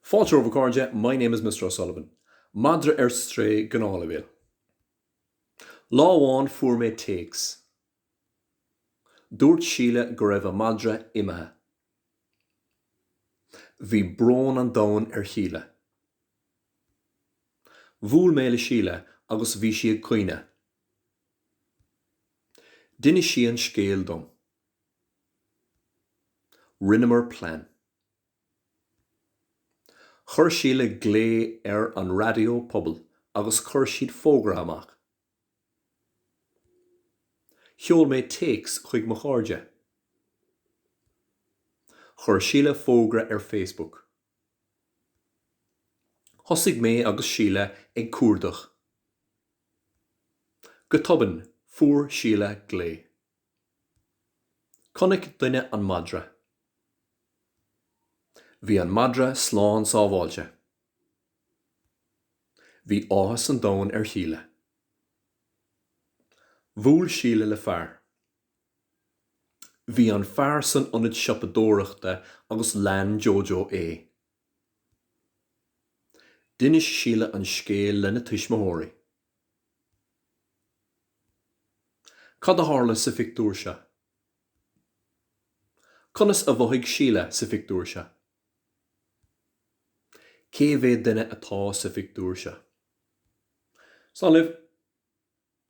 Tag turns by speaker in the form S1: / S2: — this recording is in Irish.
S1: Fáilte romhaibh a chairde, my name is Mr O'Sullivan. Madra ar strae Gnáthleibhéal. Lá amháin fuair mé téacs. Dúirt Síle go raibh a madra imithe. Bhí brón an domhain ar Shíle. Bhuail mé le Síle agus bhí sí ag caoineadh. D'inis sí an scéal dom. Rinneamar plean. Chuir Síle glao ar an raidió pobail agus chuir siad fógra amach. Sheol mé téacs chuig mo chairde. Chuir Síle fógra ar Facebook. Thosaigh mé agus Síle ag cuardach. Go tobann, fuair Síle glao. Chonaic duine an madra. Bhí an madra slán sábháilte. Bhí áthas an domhain ar Shíle. Bhuail Síle le fear. Bhí an fear san ionad siopadóireachta agus lean Jojo é. D'inis Síle an scéal lena tuismitheoirí. Cad a tharla sa phictiúr seo? Conas a mhothaigh Síle sa phictiúr seo? Cé mhéad duine atá sa phictiúr seo? Slán libh!